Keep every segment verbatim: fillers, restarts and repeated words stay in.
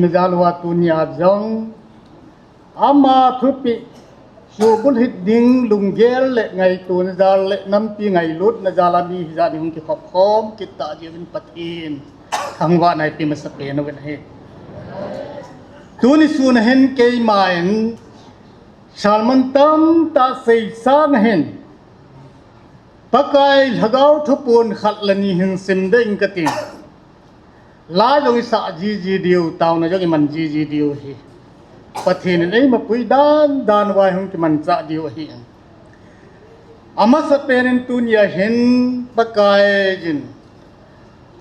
Jal uva tunia jong ama thupeh subulhit ding lunggel le ngaitona jal le nampi ngailutna jal a mi hijat ni hung kikhop khom kit tah jeh uvin Pathen thangvahna ipe masapen uvin ahi. Tuni sun a hin keiman sermon tamtah seisang a hin Pakai Lhagao thuphon khat le ni hin simdoh ing kating. La jong isah jiji diu, taona jong iman jiji diu ahi. Pathen in eimapui dan dan uva hung kimanchah diu ahi. Amasapen in tunia hin Pakai in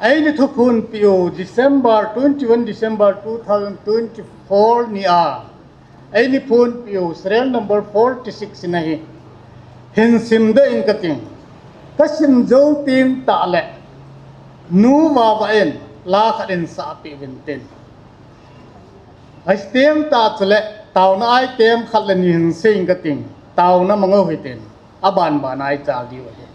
eini thuphonpeh u December, twenty-one December two thousand twenty-four nia eini phonpeh u serial number forty-six in ahi. Hin simdoh ing kating. Kasim jou teng tah le Nu Vava in la khat in sahpeh uvin tin. Ahi teng tah chule taona item khat le ni hin sei ing kating. Taona mang u hitin. Aban ban a ichal diu ahi.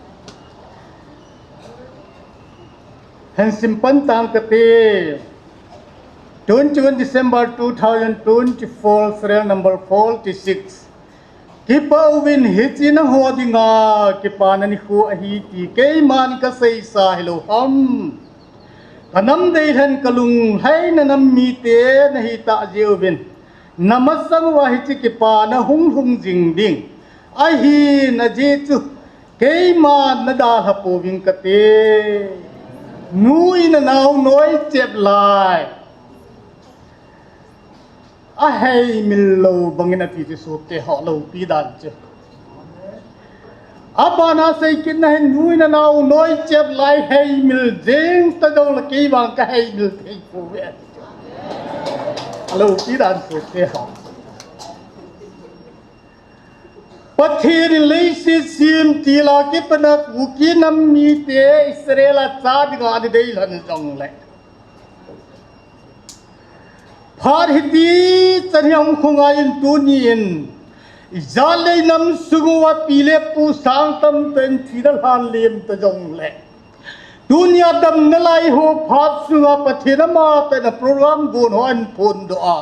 Hin simpan tang kate. Twenty-one December two thousand twenty-four, serial number forty-six. Kipah uvin, hiche nangho dinga kipana nikho ahi ti keiman kaseisa hilou ham? Kanam deilhen kalunglhaina nam mite nahitah jeh uvin, namasang uva hiche kipana hung lhung jing ding ahin, ajeh chu keiman nadalha pouving kate. Nu in anao noichep lai aheimil lou bangin ati chu sopite ho, loupi dan chu. Abana seikitna hin nu in anao noichep lai heimil jeng tadou le keivang kaheimil thei pouve ati chu. Aloupi dan sopite ho. Pathen in leiset sem tila kipana Kuki nam mite Israel a cha dinga ana deilhen jongle, phat hitichan hi ahung khongai in tuni in ijat le inam sung uva pi le pu sang tamtah in thina lhan lem ta jongle, tunia damna lai ho phat sunga Pathen amatah in program gon ho ahin phondoh a,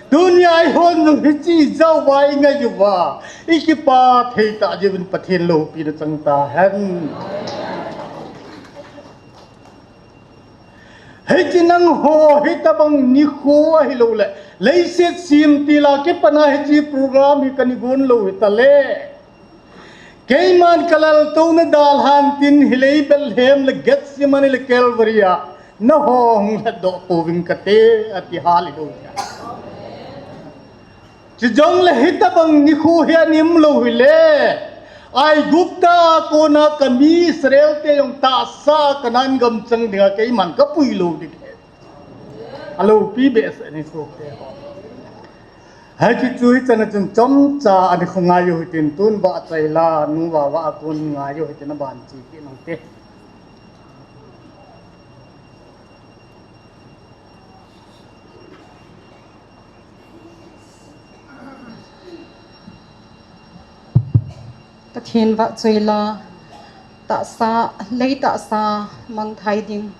tunia eihon jong hiche ijat uva ingai uva ikipah thei tah jeh uvin Pathen loupina chang tahen. Hiche nangho hitobang nikho ahiloule leiset sem tila kipana hiche program hi kana gon lou hitale, keiman kalaltouna dalhan tin hilai Bethlehem le Gethsemane le Calvary a nangho hung lhatdoh pouving kate, ati hal hilou hia. Chujongle hitobang nikho hi ana umlou hile, Aigupta a kona kami Israel te jong tahsa a Canaan gam chang dinga keiman kapui lou ding ahi. Aloupi behseh ahi sopite ho. Hiche chu hichan a chun chomcha ana khongai u hitin, tun vahchoi la, Nu Vava a kon ngai u hitin, aban che kit nante. Pathen vahchoi la, tahsa, lei tahsa mangthai ding,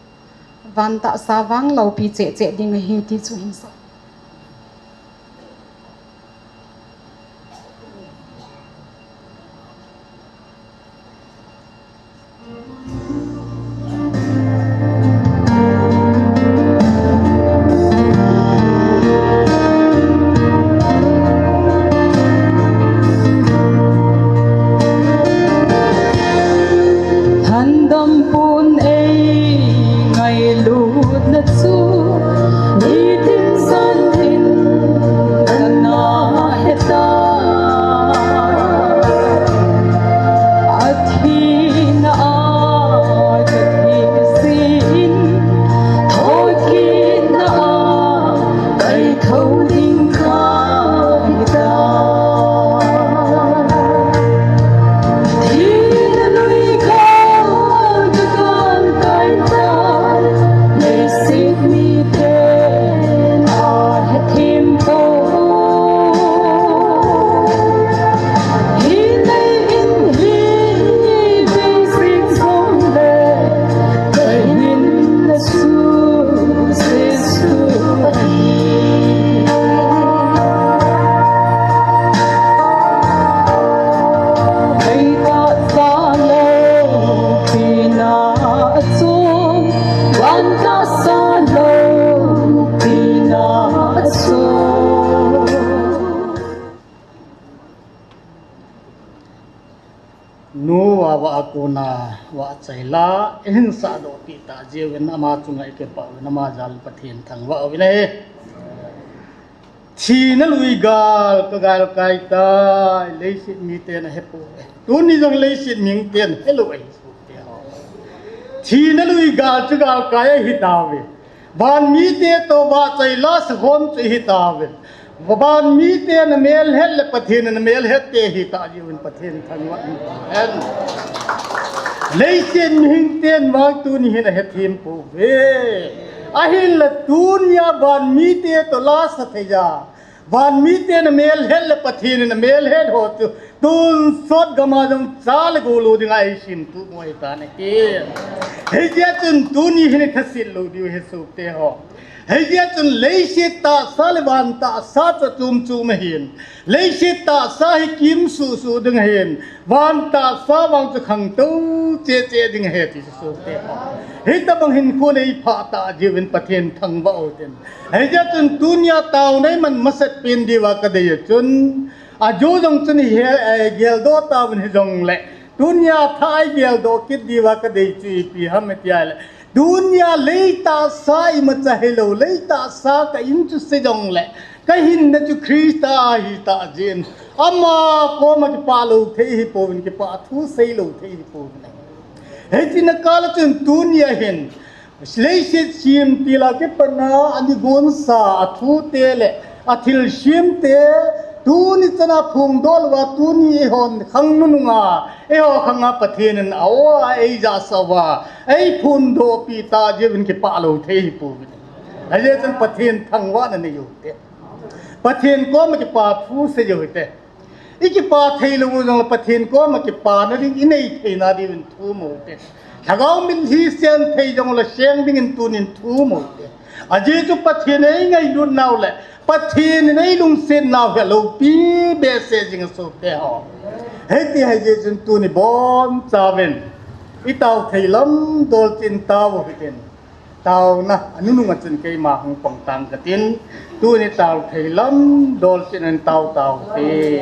van tahsa vang loupi cheh cheh ding ahi ti chu hin sa. Handam pon ei ngailutna chu, nitin sa Kona vahchoi la, ihin sahdoh peh tah jeh uvin ama chunga ikipah uvin ama jal Pathen thangvah uvin ahi. Thina lui gal ka galkai tai, leiset miten ahepoi. Tuni jong leiset miten helou ahi. Thina lui gal chu galkai ahi tauve. Van mite toh vahchoi la sakhom chu ihi tauve. Van miten amelhet le Pathen in amelhet te ahi tah jeh uvin Pathen thangvah in. Leiset mihing ten vang tuni hin ahethem pouve. Ahinla tunia van mite toh la sa thei a, van miten amelhet le Pathen in amelhet ho chu tonsot gama jong cha le gou lou dinga eisimtup u ahitan ahi. Hijeh chun tuni hin ithasit lou diu ahi sopi teho. Hijeh chun leiset tahsa le van tahsa chu chom chom ahin. Leiset tahsa hi kimsuh suh ding ahin. Van tahsa vang chu khangtou cheh cheh ding ahi ti chu sopi teho. Hitobang hinkho nei phah tah jeh uvin Pathen thangvah utin. Hijeh chun tunia taona iman masat pen diuva kadei a chun, ajo jong chun igeldoh tauvin hijongle, tunia thah a igeldoh kit diuva kadei chu ipi ham itia le, tunia lei tahsa imacha hilou, lei tahsa ka in chu sei jongle, kahinna chu Christa ahi tah jeh in, ama koma kipah lou thei hipouvin, kipah thu sei lou thei hipouvin. Hichena kal a chun tunia hin, leiset sem til a kipatna a nigonsa, athute le athilsem te, tuni chana phongdoh louva, tuni eihon khang nununga, eiho khanga Pathen in a-o a eijahsah uva, eiphondoh peh tah jeh uvin kipah lou thei hipouvin. Hijeh chun Pathen thangvahna nei u hite. Pathen koma kipa thu sei u hite. Ikipah theilou u jongle Pathen koma kipana ding, inei theina diuvin thum u hite. Lhagao mitlhi seng thei jongle seng dingin tunin thum u hite. Ajeh chu Pathen eingailut nau le Pathen in eilungsetnau hi aloupi behseh jing ahi sopi teho. Hiti ahijeh chun tuni bonchauvin itao thei lam dolchin tao u hitin. Taona anunung a chun keima hung pang tang katin, tuni tao thei lam dolchin in tao taute.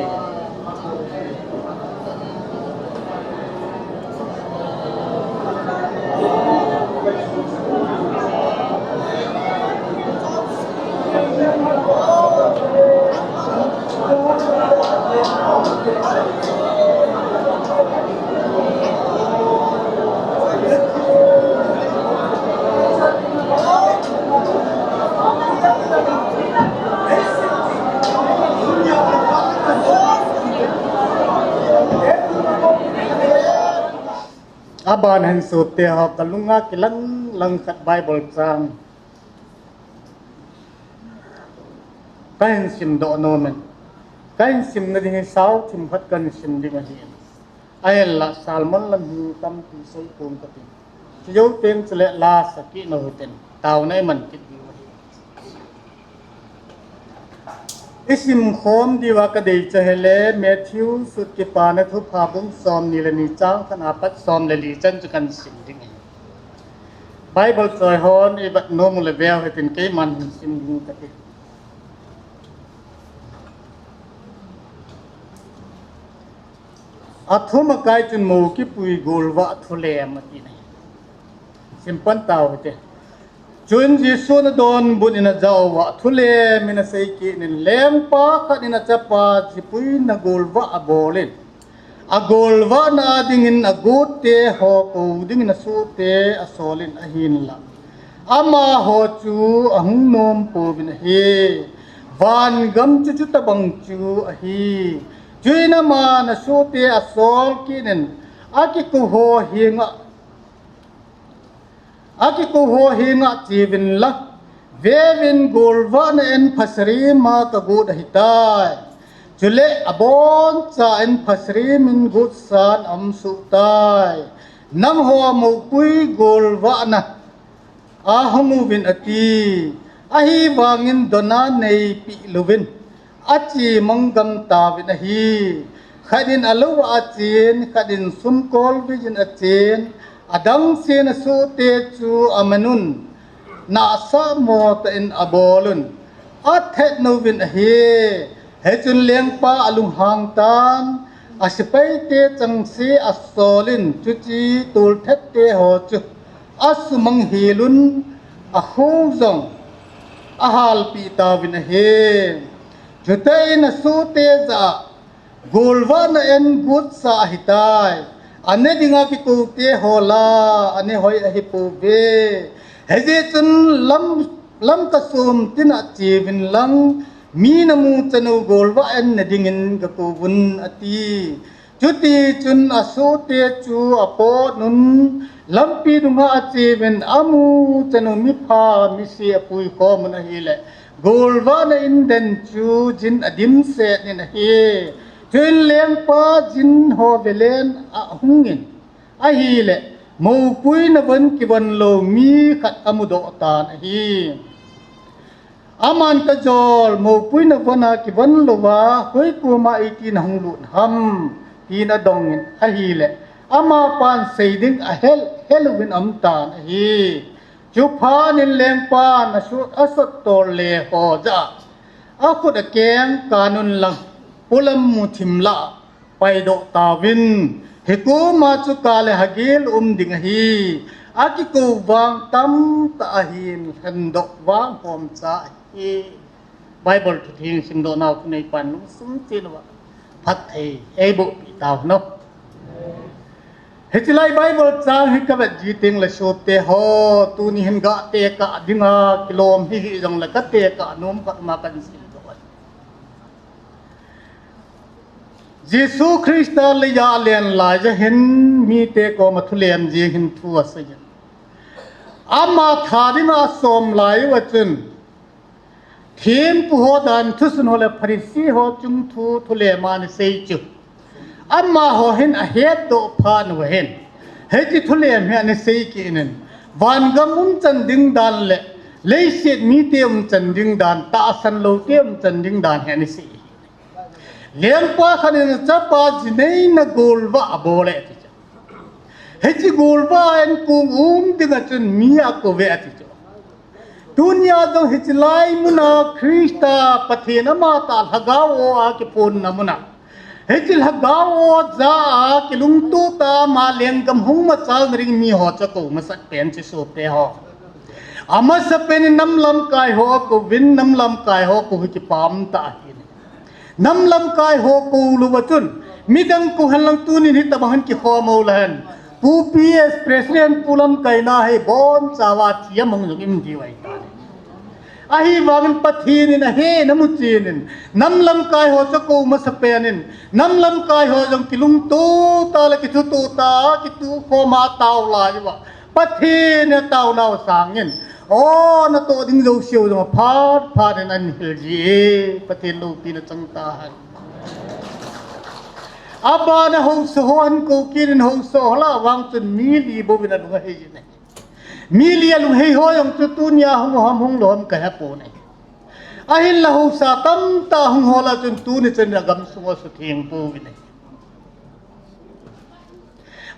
Aban hin sopi teho, kalunga kilang lang khat Bible chang kahin simdoh nomin. Kahin simna ding hi sao thim khat kahin sim ding ahi. Ahinla sermon lam hi tampi sei pon katin. Chujou teng chule la sa kit u hitin. Taona iman kit diu ahi. Isim khom diuva kadei chu ahile, Matthew sut Kipana Thupha bung somni le ni chang khat apat som le li chan chu kahin sim ding ahi. Bible choi hon ivet nom uleh veu hitin keiman hin sim ding kati. Athum akai chun mou kipui golvah thulem ati nai. Simpan tau hite. Chuin Jesun adonbut in ajah uva thulem in asei kit in, lengpa khat in achapa jipuina golvah abolin, agolvahna dingin agotte ho kou dingin asohte asolin ahinla, amaho chu ahung nom pouvin ahi. Vangam chu chutobang chu ahi. Chuin aman asohte asol kit in, akikou ho henga, akikou ho henga cheuvin la, veuvin golvahna in phasarima kagot ahitai. Chule abonchan phasarimin gotsan aumsoh tai. Nangho moupui golvahna ahung uvin ati. Ahivangin donna neipeh louvin ache manggam tauvin ahi. Khat in alou a achen, khat in sumkolvei in achen, adangsen asohte chu amanun nahsah mo tah in abolun athet nouvin ahi. Hichun lengpa alunghang tan, Asipaite changse asolin, chuche tolthat te ho chu asumang helun, akho jong ahalpeh tauvin ahi. Chutah in asohte jah a, "Golvahna en gotsa ahitai. Ane dinga kikoute ho lah ane hoi ahipouve. Hijeh chun lam, Lamka som tin a cheuvin lang, mi namu chan u golvah en nadingin gakouvun," ati. Chutichun asohte chu apotnun, lampi dunga acheuvin, amu chan u mipha misi apuikhomun ahile, golvahna in den chu jin adimset in ahi. Chuin lengpa jin ho velen ahungin ahile, mopuina von kivon lou mi khat amudoh tan ahi. Aman, "Kajol, mopuina von a kivon louva koi koma eiti nahung lut ham?" tin adongin ahile, amapan sei ding ahel, hel uvin aumtan ahi. Chuphat in lengpan asot, asot tol le ho jah a, akhut akeng kanun lang, polam muthim lah paidoh tauvin, "Hikoma chu kale hagil um ding ahi. Akikou vang tamtah ahin, lhendoh vang homcha ahi." Bible thutheng simdoh nau kaneipan lungsung chenga phatthei eiboh peh tauhen. Hichelai Bible chang hi kavet ji tengle sohte ho, tuni hin gatekah dinga kilom hihih jongle katekah nom khat ma kahin simdoh ahi. Jesu Christa leiya alen laiya hin mite koma thulem jing hin thu aseiyin. Ama tha dinga asom lai uva chun, thempu ho dan thusun ho le Pharisee ho chung thu thulem a ana sei chu, amaho hin ahetdoh phat uva hin, hiche thulem hi ana sei kit in, vangam umchan ding dan le leiset mite umchan ding dan, tahsan loute umchan ding dan hi ana sei. Lengpa khat in achapa jineina golvah abol e ati chu. Hiche golvah a enkong um dinga chun mi akouve ati chu. Tunia jong hichelai muna Christa Pathen amatah lhagao o a kiphonna muna, hiche lhagao o jah a kilungtoh tah a ama lenggam hung machalna ding miho chu akou masat pen chu sohte ho. Amasapen in nam lamkai ho akouvin, nam lamkai ho kou hi kipah tah ahi. Nam lamkai ho kou louva chun, midang kou henlang tunin hitobang hin kikhom lou hen, Pu P S President Pu Lamkaina hi bonchauva thi amang jong imu diu ahitai. Ahivangin Pathen in ahena muchen in, nam lamkai ho chu akou masapen in, nam lamkai ho jong kilungtoh tah le kithutoh tah a kitukhom a atao lai uva, Pathen in ataonau sangin, o, natoh ding jouseu jong aphat phat in ahin hil ji e, Pathen loupina chang tahen. Abana haosa ho ahin kou kit in, haosa ho lah vang chun mi li bouvin alung ahei jin ahi. Mi li alunghei ho jong chu tunia hung u ham hung lou ham kahepon ahi. Ahinla haosa tamtah hung ho lah chun tuni chan in agamsung u asutheng pouvin ahi.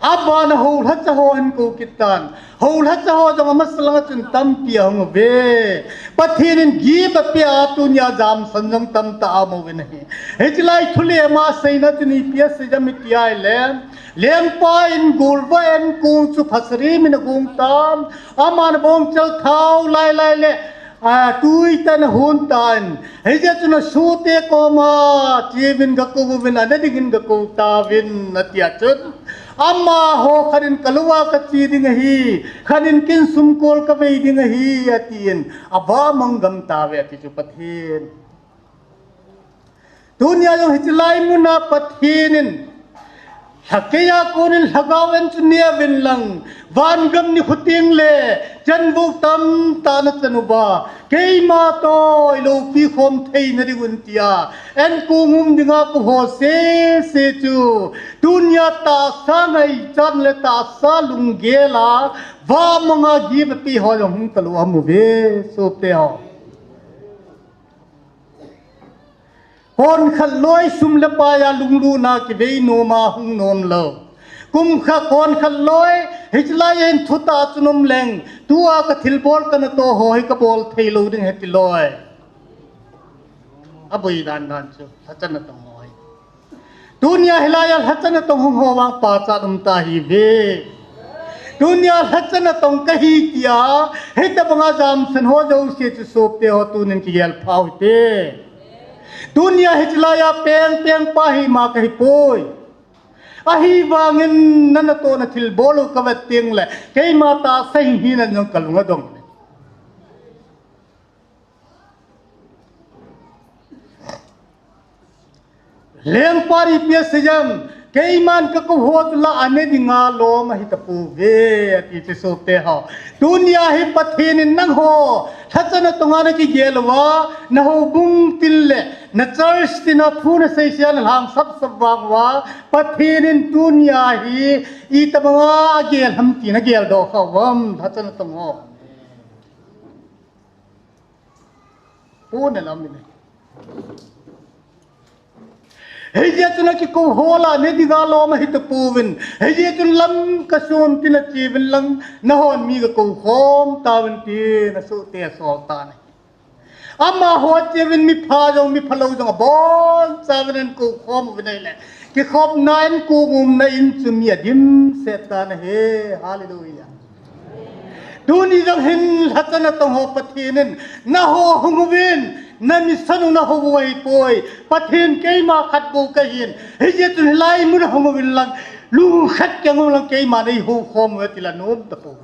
Abana houlhacha ho ahin kou kit tan. Houlhacha ho jong amasa langa chun tampi ahung uve. Pathen in gift apeh a tunia jamsan jong tamtah aum uvin ahi. Hichelai thulem a seina chun ipi asei ham iti ahile, lengpa in golvah enkong chu phasari min agong tan, aman abongchal thao lailai le, a, tui tah in ahon tan. Hijeh chun asohte koma, cheuvin gakou uvin, ane dingin gakou tauvin, atia chun, amaho khat in kalou a kache ding ahi, khat in kin sumkol kavei ding ahi, atin, avahmang gam tauve, ati chu Pathen. Tunia jong hichelai muna Pathen in, lhakeiya konin lhagao en chu neuvin lang, vangam nikho tengle chanvou tamtah nachan uva, keima toh iloupi khom theina diuvin tia enkong um dinga kaho sese chu, tunia tahsa ngaichat le tahsa lunggel a vahmang a gift apeh ho jong hung talou aum uve, sohte ho. Konkhat loi sum le pai a lunglutna kivei nom a hung nom lou, kum khat konkhat loi hichelai a hin thutah chun um leng, tua kathilbol kanatoh ho hi kabol thei lou ding ahi ti loi. Aboi dan dan chu lhacha natong ho hi. Tunia hilaiya lhacha natong hung ho vang pachat um ta hi ve. Tunia lhacha natong kahi tia, hitabanga jamsan ho jouse chu sopi ho tunin kigel phau hite. Tunia hitilaiya peng peng pa hi ma kahi poi. Ahivangin na natohna thilbol u kavet teng le, keima tahsa hing hina jong kalung adong. Lengpa in ipi asei em, keiman kakou ho chu la ane dinga lom ahi tapouve, ati chu sopi ho. Tunia hi Pathen in nangho, lhacha natong a nakigel uva, na houbung tin le, na church tin a thu nasei sia nalhang sap sap vang uva, Pathen in tunia hi, itabanga agel ham ti nagel doh kha uvam, lhacha natong ho. Puna lam ni. Hijeh chun akikou ho la ane dinga lom ahi tapouvin. Hijeh chun Lamka sung tin ache uvin lang nahon mi gakou khom tauvin tin asohte asol tan ahi. Amaho ache uvin mipha jong miphalou jong abonchauvin ahin kou khom uvin ahile. Kikhopna in kong umna in chu mi adimset tan ahi. Hallelujah. Tuni jong hin lhacha natong ho Pathen in, naho hung uvin, na mission u naho u ahipoi. Pathen keima khat bou kahin. Hijeh chun hilai mun a hung uvin lang, lungkhat keng uvin lang keima neihou khom uve ti la nom tapou.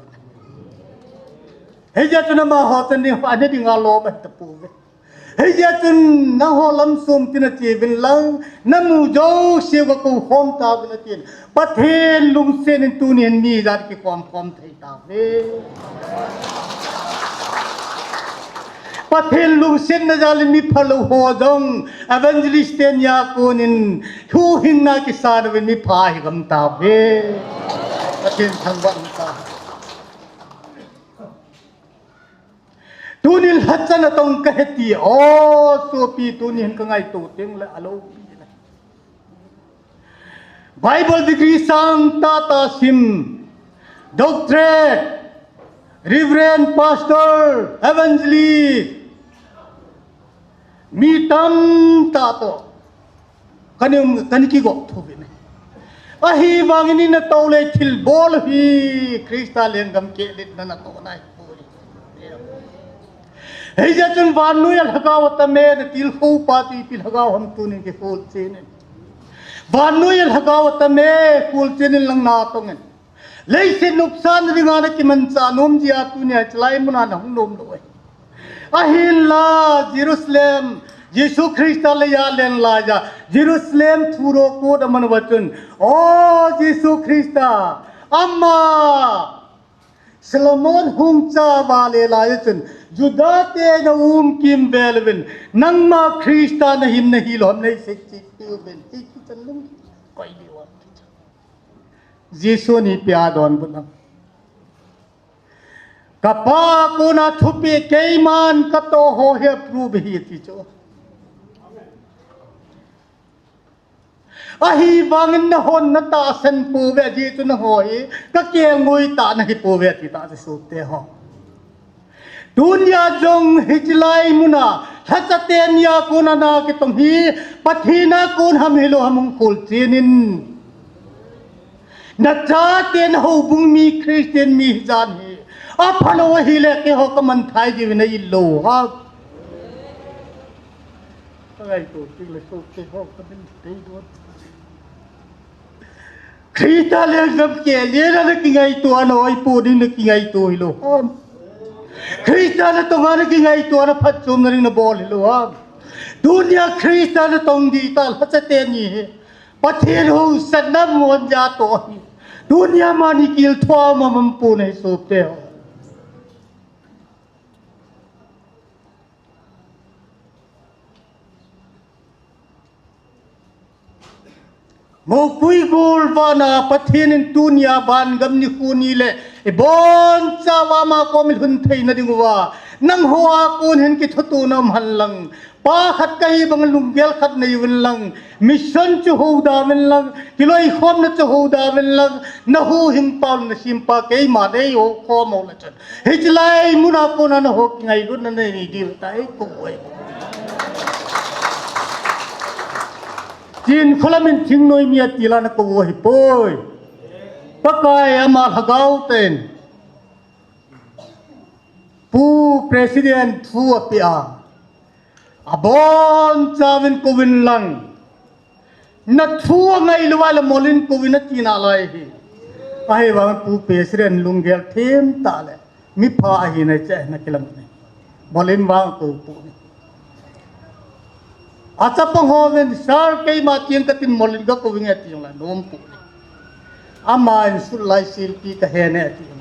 Hijeh chun amaho chun ni, ane dinga lom ahi tapouve. Hijeh chun nangho lam sung tin ache uvin lang, namu jouse u gakou khom tauvin atin. Pathen lungset in tunin mi ijat kikhom khom thei tauve. Pathen lungsetna jal in miphalou ho jong evangelist teni a konin huhhingna kisan uvin mipha hi gam tauve. Pathen thangvah in ta. Tunin lhacha natong kahi ti, o, sopi tunin kangaito teng le alopi le. Bible degree sang tahtah sim, doctorate, reverend, pastor, evangelist, mi tamtah toh. Kani, kani kigop thou vin. Ahivangin ina toh le thilbol hi Christa lenggam kehlet na natoh nai poi. Hijeh chun vannoi a lhagao atame, na tilkhou pa chu ipi lhagao ham tunin kikholchen in. Vannoi a lhagao atame, kholchen in lang natong in. Leiset nopsahna dinga nakimanchah nom jeh a tunia chulai muna nahung nom lou ahi. Ahinla Jerusalem, Jesu Christa leiya alen laiya, Jerusalem thuro kut aman uva chun, O Jesu Christa, ama Solomon hung chauva le laiya chun, Juda te na um kimvel uvin, nangma Christa nahin nahilou ham neisei cheh uvin, ti kichan lung koi diu a. Jesu in ipi adonbut ham? Kapa kona thupeh keiman katoh ho hi approve ahi ati chu. Ahivangin nahon natahsan pouve, ajeh chu nangho hi kakelngoi tah nahipouve ati tah chu sopi ho. Tunia jong hichilai muna, lhacha teni a kona nakitong hi, Pathen a kon ham hilou ham hung kholchen in. Nachate nahoubung mi Christian mi hijan hi. Aphalou ahile keiho kamanthai diuvin a-it lou ham. Kangaito teng le sopi ho kamin tei don. Christa lenggam kehlet na nakingaito a naoipo ding nakingaito hilou ham. Christa natonga nakingaito a naphatchomna ding nabol hilou ham. Tunia Christa natong ding tah lhacha teni hi. Pathen haosatna mun jatoh hi. Tunia mani kilthoa mamam pon ahi sopi ho. Moupui gol vana Pathen in tunia vangam nikho ni le ibonchauva ama kom ilhun theina diuva nangho a kon hin kithotona um henlang. Pa khat kahi bang lunggel khat nei uvin lang, mission chu hoda uvin lang, kiloikhomna chu hoda uvin lang, nahuhhingpa nasempa keima neihoukhom uleh chun. Hichilai muna kona naho kingailutna nanei diu tai kou e. Tin kholam in thingnoi mi ati la nakou u ahipoi. Pakai ama lhagao tah in Pu President thu apeh a, abonchauvin kouvin lang, nathu angailou uva le molin kouvin ati nalai hi. Ahivangin Pu President lunggel them tah le mipha ahina hiche nakilang u ahi. Molin vang kou poi. Achapang hovin, Sir, keima cheng katin, molin gakou inge, ati jongle nom poi. Aman sulai silpi kahe ne, ati jongle.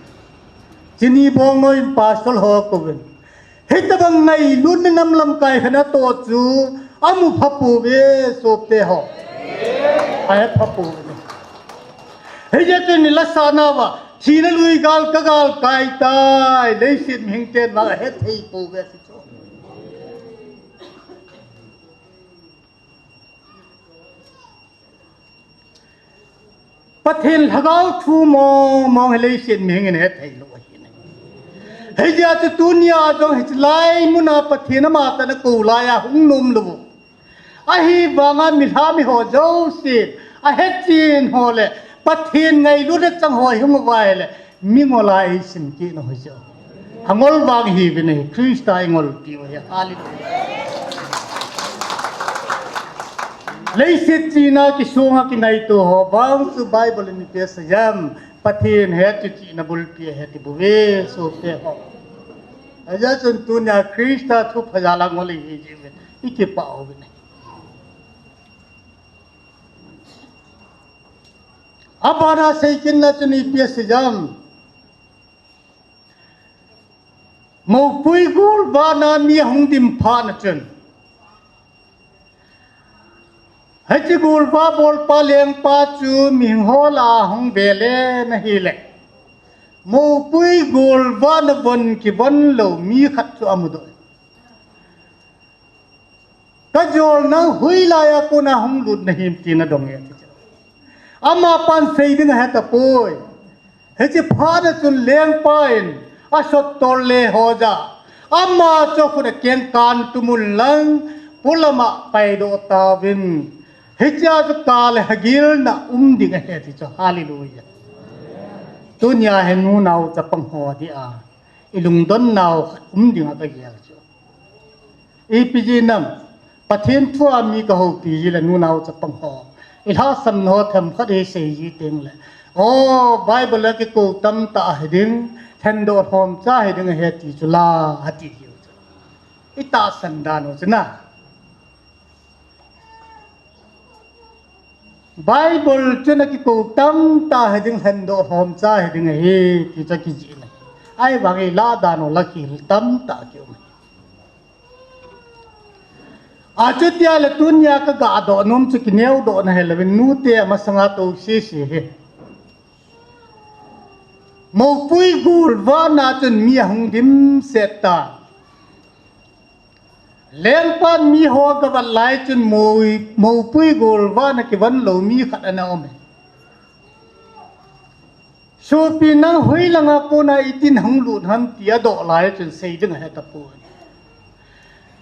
Chini Bongnoi in pastor ho kouvin, hitobang ngailutna nam lamkai khat natoh chu amu phapouve, sopite ho. Ahe phapouve. Hijeh chun nilhah sahna uva thina lui gal kagalkai tai, leiset mihing ten vang ahethei pouve ati chu. Pathen lhagao thu mong mong hi leiset mihing in hethei lou ahi. Hijeh chun tunia jong hichelai muna Pathen amatah in akou laiya hung nom lou u. Ahivanga milham miho jouse, ahechen ho le Pathen ngailutna chang ho hung uva ahile, mingol a eisim kit u ahi chu. Angol vang ihiuvin ahi, Christa ingolpiu ahi. Hallelujah. Leiset china kisonga kingaito ho vang chu Bible in ipi asei em? Pathen het chu chihna bulpi ahi ati bouve, sopite ho. Hijeh chun tunia Christa thu pha jal a ngol ihiuvin, ikipah uvin ahi. Abana seikitna chun ipi asei em? Moupui golvahna mi ahung dim phatna chun, hiche golvah bolpa lengpa chu mihing ho lah a ahung velen ahile, moupui golvahna von kivon lou mi khat chu amudoh. Kajol nang hoilaiya kona hung lut nahim tin adong e ati chu. Amapan sei ding ahetapoi. Hiche phatna chun lengpa in asottol le ho jah a, ama chu akhut akeng kan tumun lang, polama paidoh tauvin. Hichea chu kah le hagilna um ding ahi ati chu. Hallelujah. Tunia hi nunao chapang ho dia ilungdonnau khat um dinga kagel chu. Ipi jeh ham? Pathen thua mi kahoupi jile nunao chapang ho, ilhahsamna ho themkhat isei ji tengle, o, Bible a kikou tamtah hiding, lhendoh lhomcha hiding ahi ti chu la, ati jiu chu. Itahsan dan u chu na. Bible chun akikou tamtah hiding, lhendoh lhomcha hiding ahi ti chu akijih ahi. Ahivangin ilah dan u lah khel tamtah kium ahi. Achutia le tunia kagahdoh nom chu kineodohna hilouvin nute amasanga tou sese hi. Moupui golvahna chun mi ahung dimset tan. Lengpan miho agavat lai chun mou-, moupui golvahna kivon lou mi khat ana um e. Sopi nang hoilanga kona itin hung lut ham ti adoh lai chun sei ding ahetapoi.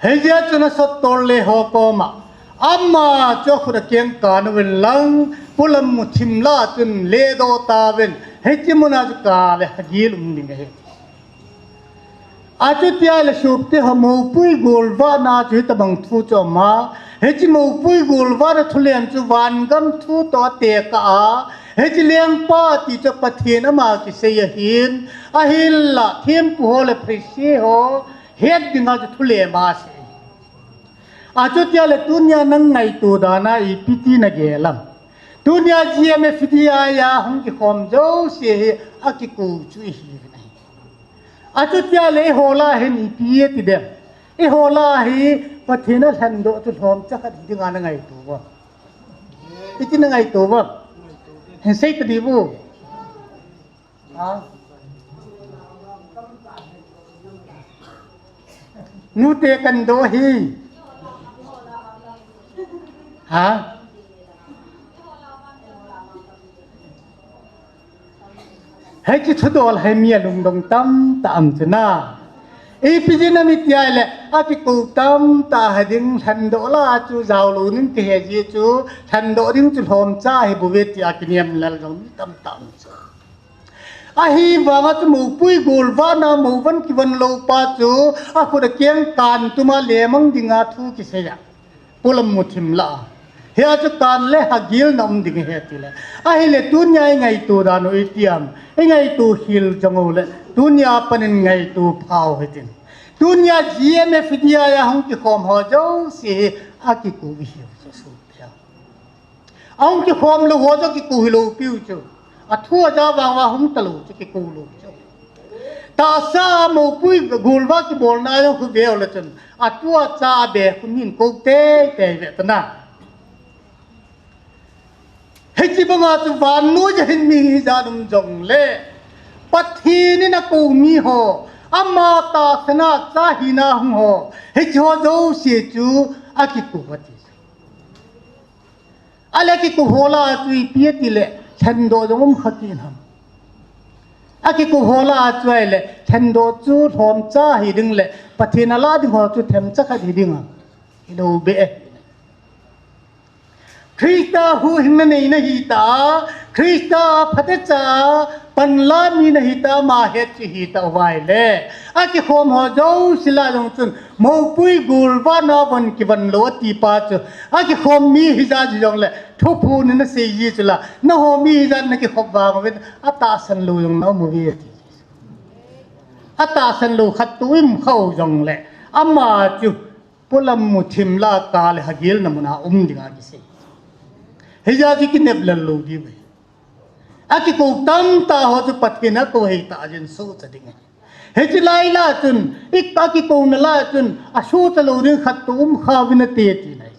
Hijeh chun asottol le ho koma, ama chu akhut akeng kan uvin lang, polam muthim lah a chun ledoh tauvin, hiche muna chu kah le hagil um ding ahi. Achutia le sopite ho, moupui golvahna chu hitobang thu chu ama, hiche moupui golvahna thulem chu vangam thu toh atekah a, hiche lengpa ti chu Pathen ama kisei ahin, ahinla thempu ho le Pharisee ho het dinga chu thulem asei. Achutia le tunia nang ngaito dan a ipi ti nagel ham? Tunia G M F D I a hung kikhom jouse hi akikou chu ihiuvin ahi. Achutia le eiho lah a hin ipi ati dem? Eiho lah a hi Pathen alhendoh chu lhomcha khat hidinga nangaito uvam? Iti nangaito uvam? Hin sei tadiu. Ha? Nute kandoh hi. Ha? Hiche thudol hi mi alungdong tamtah um chu na. Ipi jeh ham iti ahile, Akikou tamtah hi ding, lhendoh lah chu jaolou ning kihe ji chu, lhendoh ding chu lhomcha hi bouve tia kinem lel jong mi tamtah um chu. Ahivanga chu moupui golvah na mouvan kivan lou pa chu, akhut akeng kan tuma lemang dinga thu kisei a, polam muthim lah a. Hia chu kan le hagilna um ding ahi tile. Ahile tunia ingaito dan u itiam, ingaito hil jong u le, tunia panin ngaito phau hitin. Tunia G M F D I a hung kikhom ho jouse hi akikou ihiu chu. Ahung kikhom lou ho chu kikou hilou piu chu. Athu aja vang va hung talou chu kikou lou chu. Tahsa moupui golvah kibolna jong khu veu le chun, atu acha abe khu min kou teitei ve tana. Hiche banga chu vannoi a hin mi hijat um jongle, Pathen in akou mi ho, ama tahsan a cha hina hung ho, hiche ho jouse chu akikou ati. Ahile kikou ho lah a chu ipi ati le, lhendoh jong um kha kit ham? Akikou ho lah a chu ahile, lhendoh chu lhomcha hi ding le, Pathen alah ding ho chu themcha khat hi ding ham? Hilou beh e. Christa huhhingna nei nahi ta, Christa phatecha panla mi nahi ta, ama het chu hi ta uva ahile, akikhom ho jouse lah jong chun, moupui golvah na von kivan lou ati pa chu, akikhom mi hijat ji jongle, thuphon in nasei ji chu la, nangho mi hijat nakikhop vang uvin, atahsan lou jong na um uve ati. Atahsan lou khat toh um kha u jongle, ama chu polam muthim lah a ka le hagilna muna um dinga kisei. Hijat chu kinep lel lou diu ahi. Akikou tamtah ho chu Pathen akou hei tah jin sohcha ding ahi. Hiche lai lah chun, i, akikouna lah chun, asohcha lou ding khat toh um kha uvin ati tina ahi.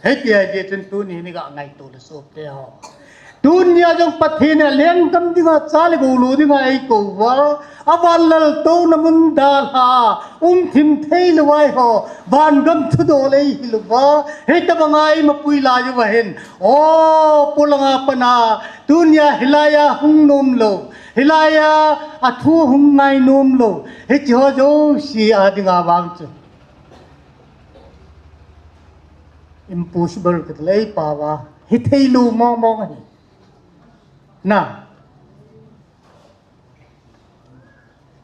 Hitia hi chun tuni hin iga ngaito le sopi ho, tunia jong Pathen in lenggam dinga cha le gou lou dinga eikou uva, avan laltouna mun dalha a um thim thei lou a eiho vangam thudoh le eihil uva, hitobanga eima pui lai uva hin, o, polanga pana tunia hilai a hung nom lou, hilai a athu hung ngai nom lou, hiche ho jouse a dinga vang chu impossible kati le, eipao a hithei lou mong mong ahi. Na.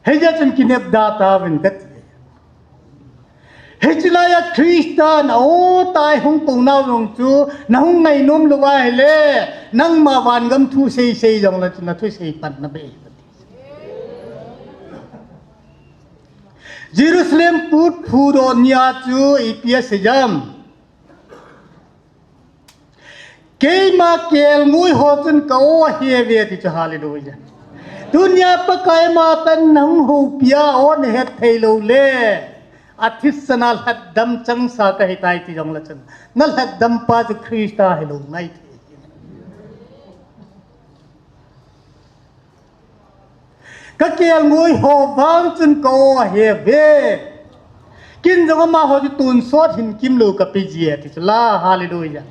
Hijeh chun kinepda tauvin kati. Hiche laiya Christa na o tai hung kou nau jong chu, nahung ngainom lou ahile, nangma vangam thu seisei jongle chu nathusei pan nabeh. Jerusalem put phudoh nia chu ipi asei em? Keima kelngoi ho chun ka o ahe uve ati chu, hallelujah. Tunia Pakai ama tan nahung houpia o nahet thei lou le, athisan a lhatdam changsa kahitai ti jongle chun, nalhatdam pa chu Christa hilou ngai thei. Ka kelngoi ho vang chun ka o ahe uve. Ken jong amaho chu tonsot hin kimlou kape ji e ti chu la, hallelujah.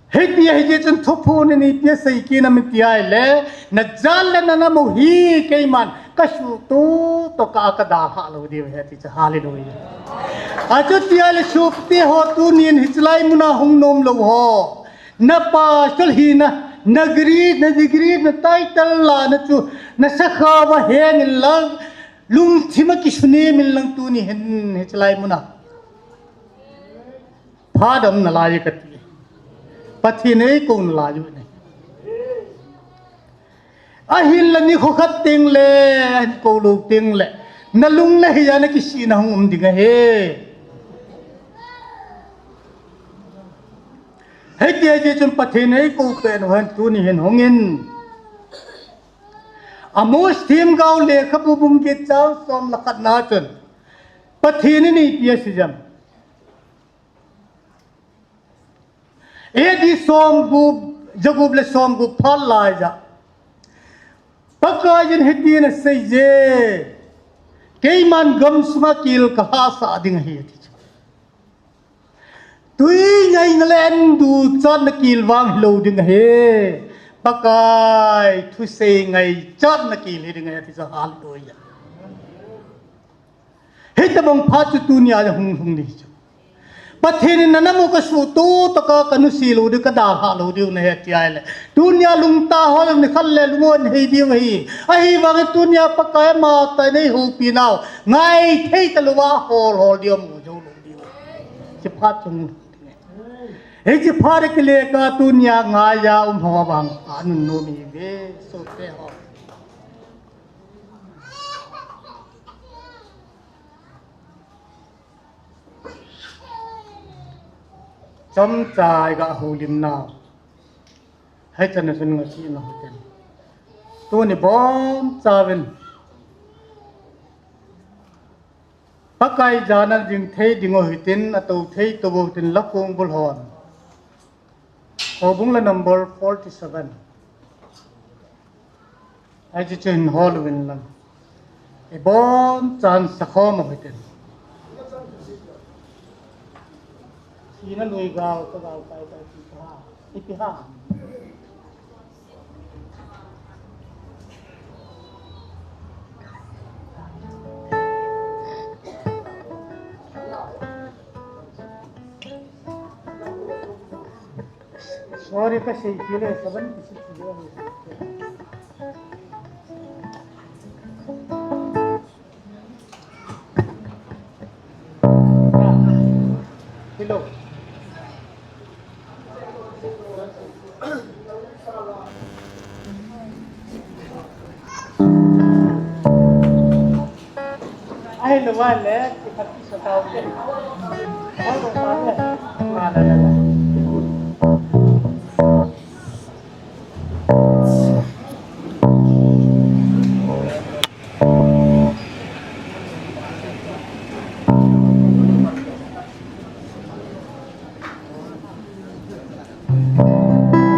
Hiti ahi jeh chun thuphon in ipi asei kit em iti ahile, najat le nanam u hi keiman kasuhtoh toh kah a kadalhah lou diu ahi ti chu, hallelujah. Achuti ahile sopite ho tunin hiche lai muna hung nom lou ho, na pastor hina, na degree, na degree, na title lana chu, na sakhao va heng inlang, lungthim a kisunem inlang tuni hin hiche lai muna phadom nalai kati. Pathen in eikou nalai u ahi. Ahinla nikho khat tengle, ahin kou lou tengle, nalung le hiya nakisihna hung um ding ahi. Hiti ahi jeh chun Pathen in eikou peh u ahin tuni hin hungin. Amos themgao lekhabu bung get chang som le khat na chun, Pathen in ipi asei em? A D somgup, jagup le somgup phat laiya Pakaiyin hitin aseiye, keiman gamsunga kel kahahsah ding ahi ati chu. Twi ngaina le an duchatna kel vang hilou ding ahi. Pakai thusei ngaichatna kile ding ahi ti chu hallelujah. Hitabang phat chu tunia hung lhung ding chu. Pathen in nanamu kasuhtoh tah a kanusi lou diu, kadalhah lou diu nahe ti ahile. Tunia lungtah ho jong nikhat le lungmong hei diu ahi. Ahivangin tunia Pakai amatah in eihoupi nau ngaithei talouva hol hol diu, amu jou lou diu. Hiche phat chu hung lhung ding ahi. Hiche phat kile a tunia ngaiya um ho vang anunnom ihiuve, sopi ho. Chomcha iga houlim nau. Hichan a chun ngaichena hitin. Tuni bonchauvin Pakai jana jing thei diu hitin, atou thei tou hitin, Lakong Bul hon. Houbung la number forty-seven. Hiche chu hin hol uvin lang. Ibonchan sakhom u hitin. Sina lui gal, ka gal kai kai ti ha. Ipi ha. Sorry, kasei kile, seven kisih kile. Hello. Ai, lo wa le, ki phat ki sa tau ke. Ai, lo wa le. Wa le, le, le.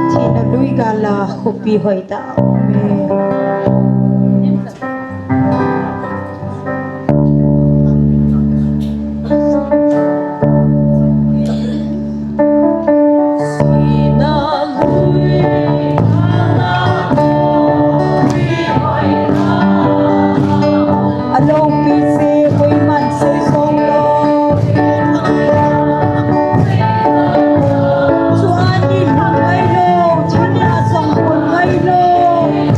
Thina lui gal a khopi hoitah a um e. A loupi se, koiman sei song lou. Chuan ni hmang ngai lou, thina song hmang ngai lou.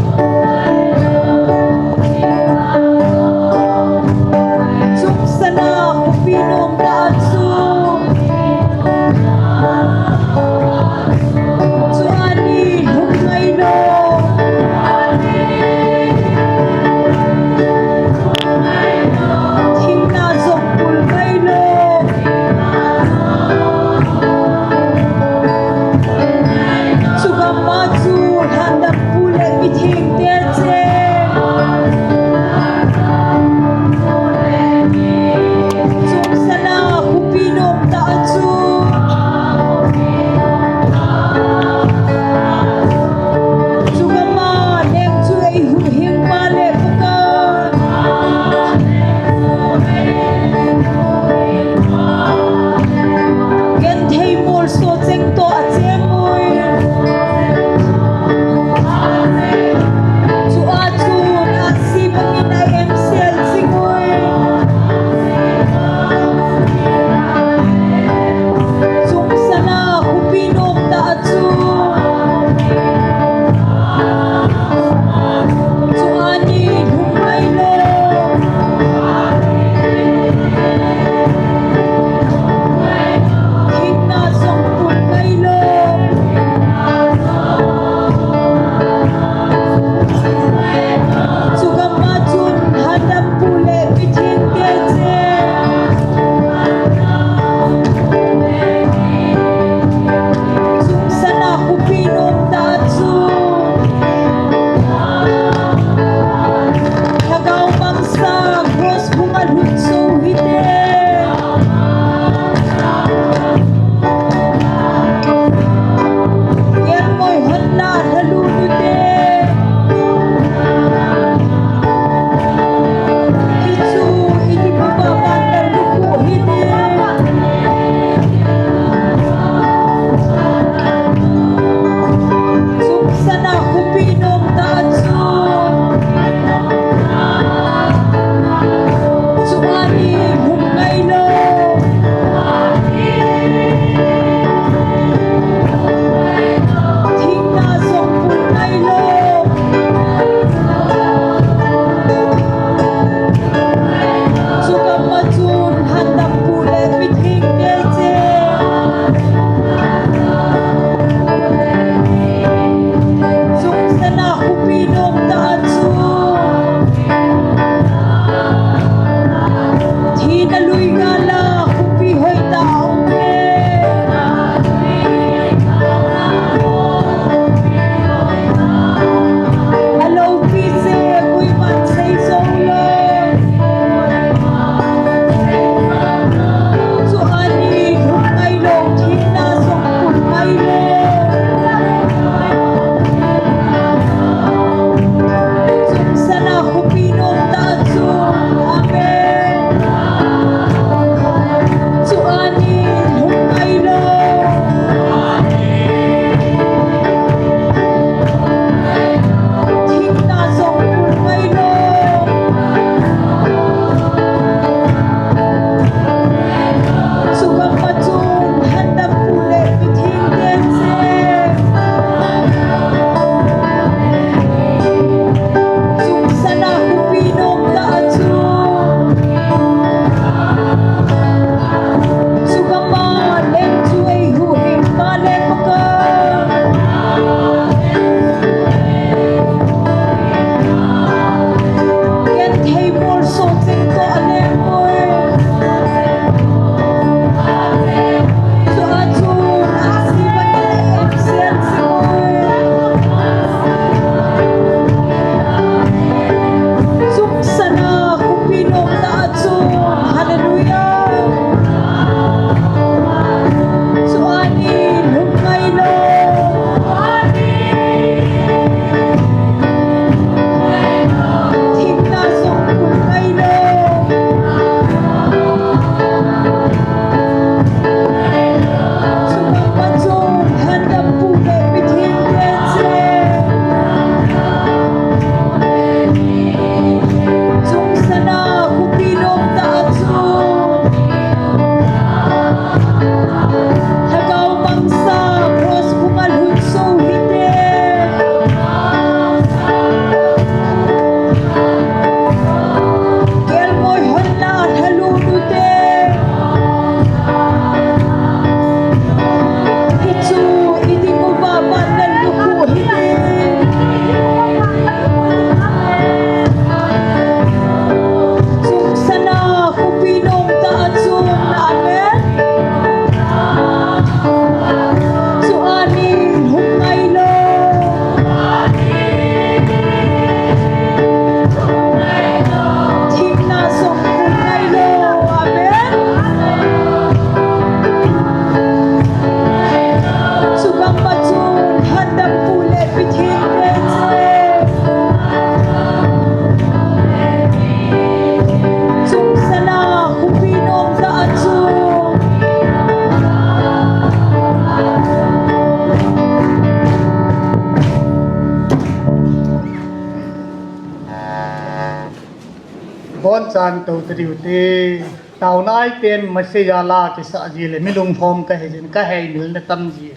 Bon chan to te diu te. Taona ai ten mase ya la ke sa ji le mi lung hom ka he jin ka hei mil na tam ji.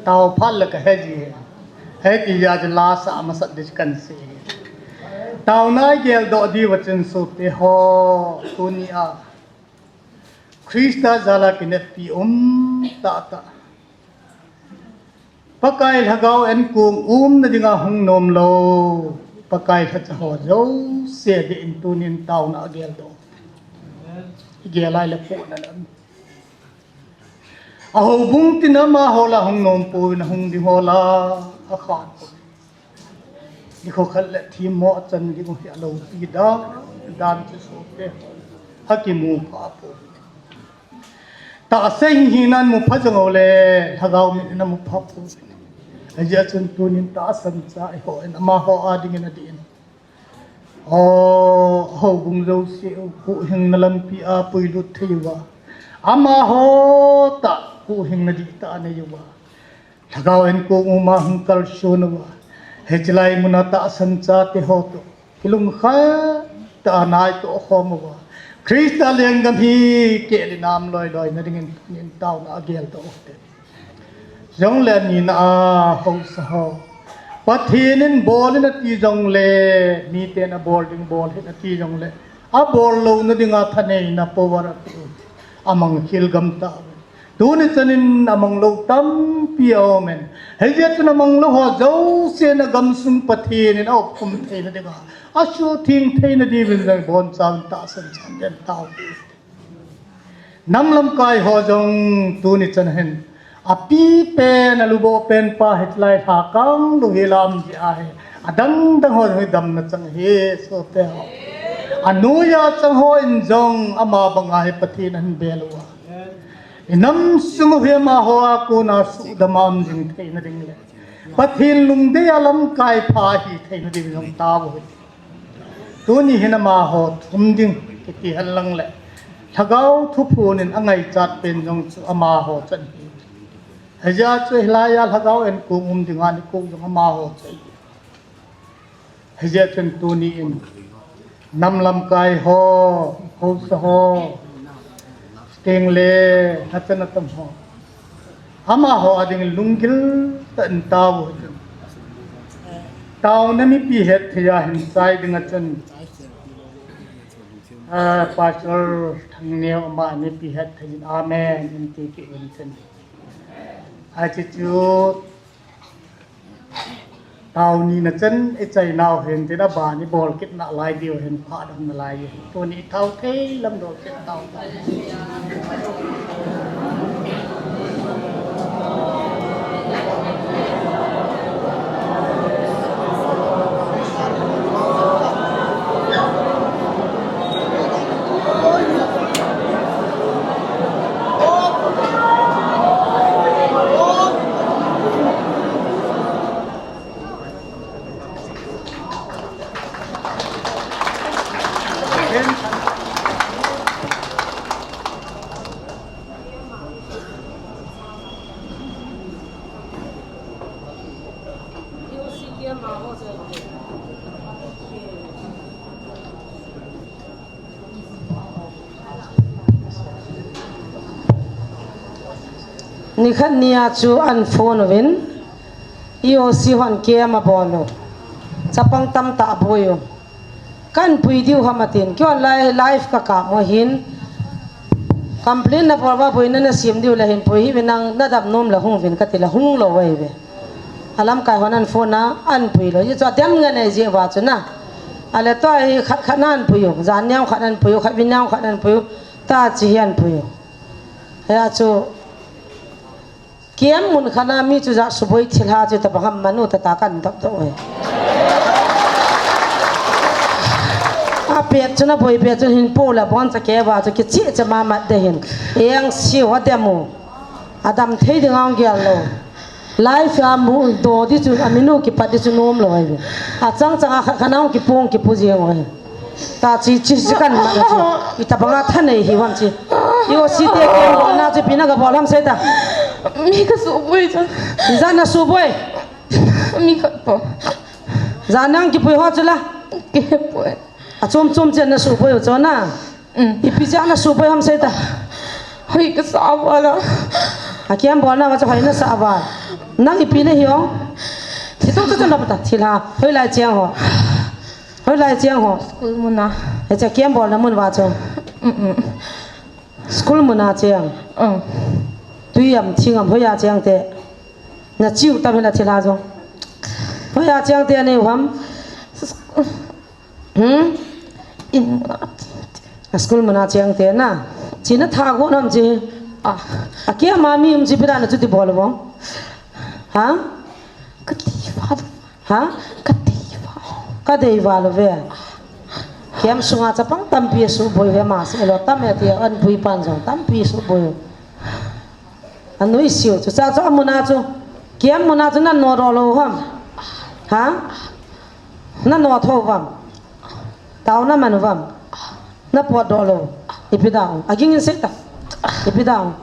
Tao phat le ka he ji. He ti ya ji la sa ma sat dis kan se. Taona ai gel do di wa chin su te ho. Tuni a. Krista jala kineppi um tah tah. Pakai lhagao enkong umna dinga hung nom lou. Pakai lhacha ho jouse ding in tunin taona a gel do. I gel lai le pohna lam. A houbung tin amaho la hung nom pouvin a hung ding ho la a khat. Nikho khat le themmo a chan ding u hi a loupi dan, dan chu sote. Ha kimu pha pou. Tahsa hing hing nan mu pha jong u le, lhagao min in a mu pha pou. Ajeh chun tunin tahsan cha i ho in amaho a ding in a ding in. Aw, houbung jouse u huhhingna lampi a puilut thei uva. Amaho tah huhhingna dihtah a nei uva. Lhagao enkong uma hung kalson uva. Hiche lai muna tahsan chate ho toh. Kilungkhat tah a nai toh khom uva. Krista lenggam hi keh le nam loi loi na dingin nin taona a gel toh te. Jong le ni na a hausa ho. Pathen in bol in ati jong le, mi ten a bol ding bol hin ati jong le. A bol louna dinga thaneina power a pe u. A mang khel gam tauve. Tuni chanin a mang lou tampi a um in. Hijeh chun a mang lou ho jouse na gamsung Pathen in a opkhum theina dinga. A suhtheng theina diuvin jong bon chan tahsan chan den tau. Nam lamkai ho jong tuni chan hin. A pi pen, a lubo pen pa hiche lai lhakang lou hi lam ji ahi. A dang dang ho jong hi damna chang hi sote ho. A noiya chang ho in jong ama banga hi Pathen ahin bel uva. I nam sung u hi amaho a kona sudam a um jing theina ding le. Pathen lungdei a lamkai pha hi theina ding jong tao hi. Tuni hin amaho thum ding kiti hen lang le. Lhagao thuphon in a ngaichat pen jong chu amaho chan hi. Hijeh chun hilai a lhagao enkong um dinga nikho jong amaho chan hi. Hijeh chun tuni in nam lamkai ho, hausa ho, teng le, hachan atam ho. Amaho a ding lunggil tah in tao u chun. Taona mipi hetthei a hin chai ding a chun. Ah, Pastor Thangneo ama mipi hetthei in amen in ti kit un chun. Hiche chu Tao nina chan i chai nau hin tin a ban i bol kit nalai diu hin pha dam nalai diu. Tuni thao thei lam dol kit tao. Nikhat nia chu an phone uvin, E O C hon camp abol u. Chapang tamtah aboi u. Kan pui diu ham atin. Kihon lai live ka kap u ahin. Complain nabol uva boina nasem diu le hin pui hih uvin nang nadam nom le hung uvin kati le hung lou ahi ve. Alamkai hon an phone a, an pui lou. Hichu adem ngen ahi jeh uva chu na. Ale tua hi khat khat na an pui u. Jan niang khat an pui u, khat vin niang khat an pui u. Tachi hi an pui u. Hia chu. Camp mun khat na mi chu ja suboi thilha chu tabang ham manu tata kan dap dap e. Apet chu naboi pet chu hin po le boncha keuva chu kicheh cheh mama de hin. Eng siu adem u. Adam thei ding ang gel lou. Life a mu do di chu aminu kipat di chu nom lou ahi. Achang chang a khat khat na hung kipung kipu jeng u ahi. Tachi, chi, chi kan ma na chu. Itabanga thanei hi uvam chi. E O C te camp bolna chu ipi na gabol ham seita. Mi kasuboi chu. Ijat nasuboi. Mi khat po. Ijat nang kipui ho chu la. Kipui. Achom chom chen na suboi u chu na. Mm. Ipi jeh a na suboi ham sei ta. Hoi kasa val a. A camp bolna va chu hoi nasa val. Nang ipi nahi o. Hichu chu chu na pata thilha. Hoilai cheng ho. Hoilai cheng ho. School mun a. Hiche camp bolna mun va chu. Mm, mm. School mun a cheng. Mm. Tui am, thing am, hoiya cheng te. Na chiu tam hila thilha jong. Hoiya cheng te anei u ham. Hmm? In mun a. A school mun a cheng te na. Chi na tha go nam chi. Ah. A camp a mi um chi pi dan na chuti bol u vang. Ha? Ka ti val. Ha? Ka ti val. Ka dei val uve. Camp sunga chapang tampi suboi uve, ma se lo tam e ti an pui pan jong tampi suboi. Anui siu chu cha chu amun a chu. Camp mun a chu na no ro lo ham. Ha? Na no tho vam. Tao na man vam. Na pot doh lo. Ipi dang. Aging in sei ta. Ipi dang.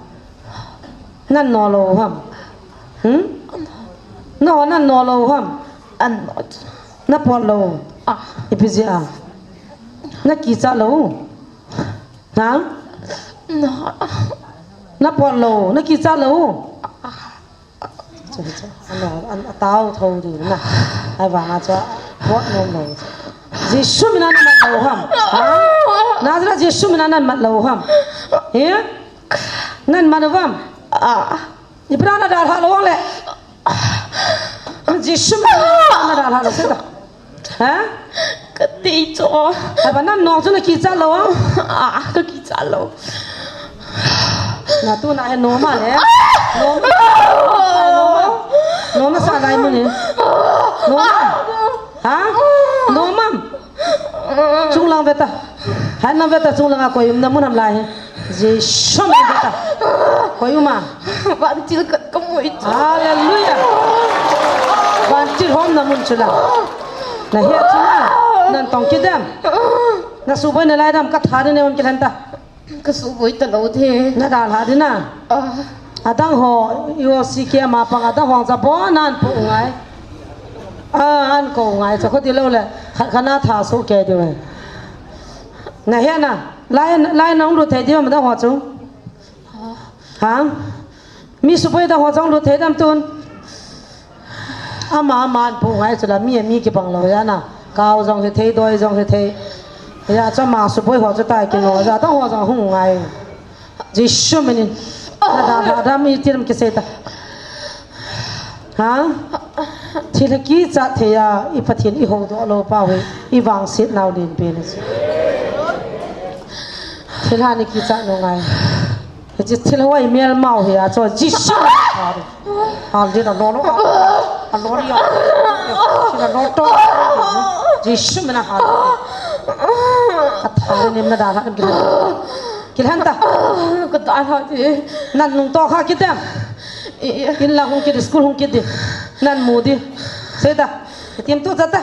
Na no lo ham. Hmm? No, na no lo ham. An no. Na pot lo. Ah. Ipi jeh a. Na kicha lo. Ha? No. Na pot lo. Na kicha lo. Ah. Chu, chu. Ano, an, atao tho di na. Ahivanga chu, pot nom lo. Jesu min a na mat lo ham. Ha? Nazareth Jesu min a na mat lo ham. He? Nan mat lo ham. Ah. Ipi dan a na dalha lo le. Jesu min a na dalha lo se ta. Ha? Ka ti chu. Haba nan nong chu na kicha lo. Ah, ka kicha lo. Na tu na he no ma le. No ma. No ma sa lai mun he. No ma. Ha? No ma. Chunglang ve ta. Hai nam ve ta chunglang a koi um na mun ham lai he. Jesu min ve ta. Koi um a. Vantil khat ka mu chu. Hallelujah. Vantil hom na mun chu la. Na he chu na. Nan tong kit dem. Na suboi na lai dem ka tha de ne on kilan ta. Ka suboi ta lo de. Na dalha de na. Ah. Adang ho, yo si kia ma pang adang ho cha bo nan pu ngai. Ah, an ko ngai cha ko di lo le. Kha, kha na tha su ke di we. Na he na. Lai, lai nong lut thei diu ma dang ho chu. Ha? Mi suboi dang ho jong lut thei dam tun. Ama, ama an pu ngai chu la mi, mi kibang lo ya na. Kau jong he thei, doi jong he thei. Ya chu ama suboi ho chu tai kino ya dang ho jong hung ngai. Jesu min in. Na da, da, da mi tiram kisei ta. Ha? Thil hi kichat thei a, i Pathen i houdoh lou pau hi, i vangset nau len pen ahi. Thil hi kichat nau ngai. Hiche thil hi melmau hi a, chu Jesu. Hal din a lo lo. A lo ri a. Thil a lo to. Jesu min a hal. A thal nim na da ha. Kilhen ta. Ka dalha di. Nan nung toh kha kit em. Eh. In lang hung kit, school hung kit di. Nan mu di. Sei ta. Tim tu cha ta.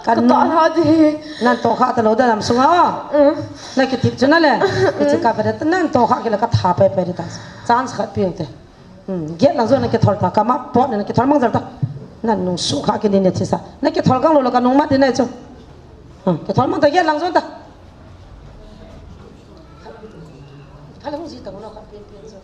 Ka dalha di. Nan toh kha ta lou da lam sunga o. Mm. Na kitip chu na le. Kichi ka pe ta nan toh kha kila ka tha pe pe di ta. Chance khat pe te. Hmm, gate lang jong na kithol ta, kama pot na kithol mang jal ta. Nan nung sukha kini ne thisa. Na kithol kang lou la ka nung mat di nai chu. Hmm, kithol mang ta gate lang jong ta. Khala hung ji ta nung ka pen pen chu.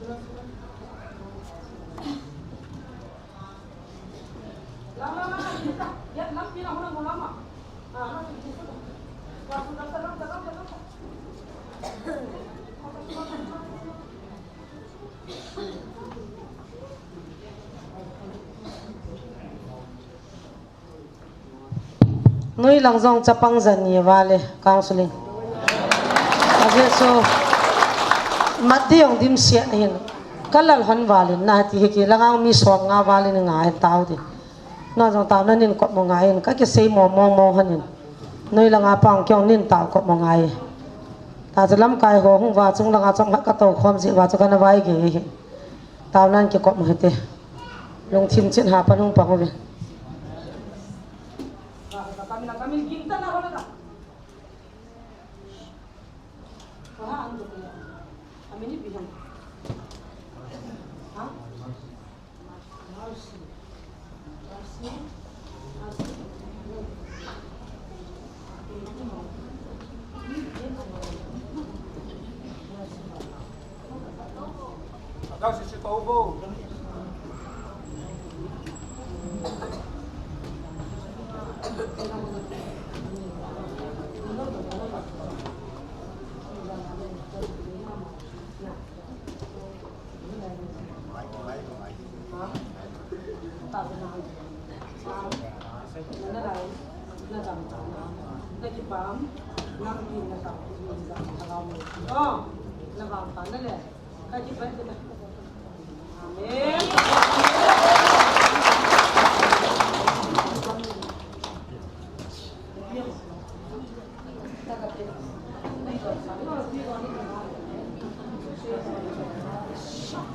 Noi lang jong chapang jani vale counseling. Ajeh chu mat di jong dimset ahin. Ka lal hon valin na ti hi ki langa mi som nga valin nga hin tao di. Na jong tao na nin kot mo nga hin ka kisei mo mo mo hanin. Noi langa pang kyong nin tao kot mo nga hi. Ta chu lamkai ho hung va chung langa chom khat ka to khom ji va chu ka na vai ge hi. Tao nan kikop mo hite. Lungthim chin ha pan hung pang uve.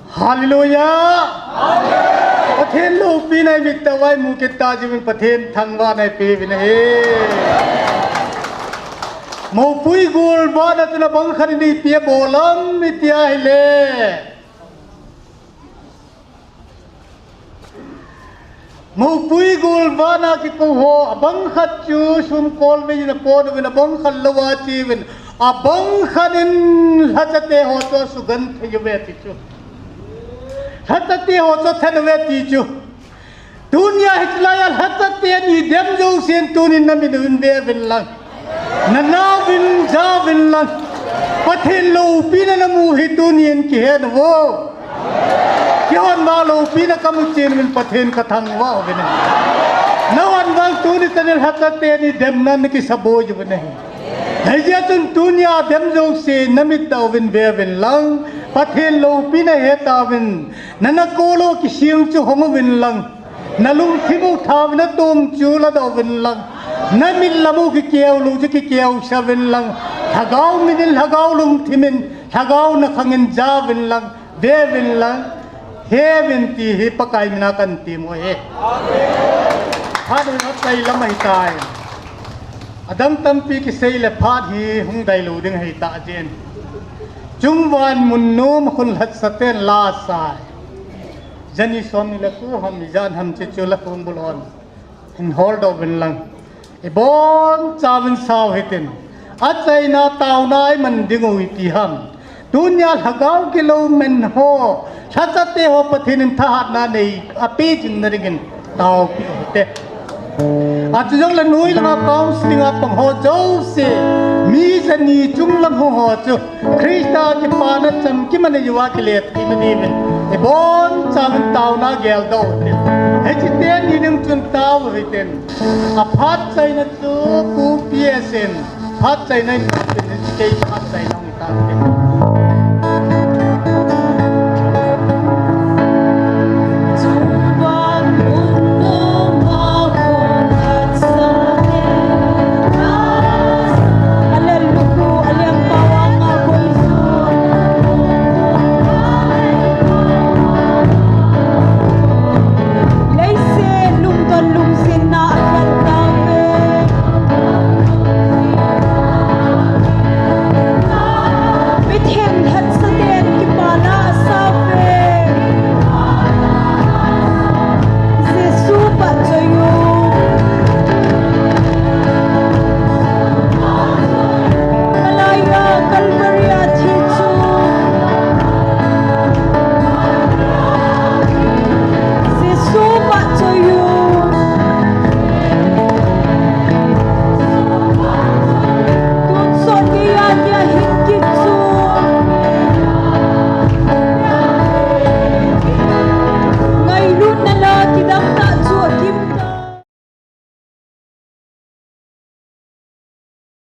Hallelujah! Pathen loupina imit uva imu kit tauvin, Pathen thangvahna ipeuvin ahi. Moupui golvahna chun abang khat in ipi abol ham iti ahile, moupui golvahna kikou ho, abang khat chu sumkol vei in apon uvin, abang khat lou a che uvin, abang khat in lhachate ho chu asugenthei uve ti chu. Lhachate ho chu athat uve ti chu. Tunia hitilai a lhachate ni dem jousen tunin namit uvin ve uvin lang. Nanao uvin, ja uvin lang. Pathen loupina namu hi tunin kihen uvo. Kihon vang loupina kamu chen uvin, Pathen kathangvah uvin ahi. Nahon vang tuni chan in lhachate ni demna nakisaboi uvin ahi. Hijeh chun tunia dem jouse namit a uvin ve uvin lang. Pathen loupina he tauvin. Nana kolo kising chu hong uvin lang. Nalungthim u thauvin, natom chu ladoh uvin lang. Namit lam u kikeu lou chu kikeu sah uvin lang. Lhagao mit in, lhagao lungthim in, lhagao nakhang in ja uvin lang, ve uvin lang, he uvin ti hi Pakai mina kahin tem u ahi. Phat hi achai lam ahitai. Adang tampi kisei le phat hi hung dai lou ding ahitah jeh in. Chungvang mun nom khun lhachaten la asai. Jani som ni le ko ham, ijat ham chu chu la khun bul hon hin holdoh uvin lang. Ibonchauvin sao hitin. Achaina taona iman ding u iti ham. Tunia lhagao kilou man ho, lhachate ho Pathen in thahatna nei ape jing na dingin taopi u hite. Achu jongle noi langa counseling a pang ho jouse, mi jani chung lang ho ho chu Christa kipana chamkim anei uva kile thei na diuvin, ibonchauvin taona geldoh u hite. Hiche teni ding chun tao u hitin. Aphat chaina chu Pu P S in phat chaina in, kei phat chaina hung tan tin.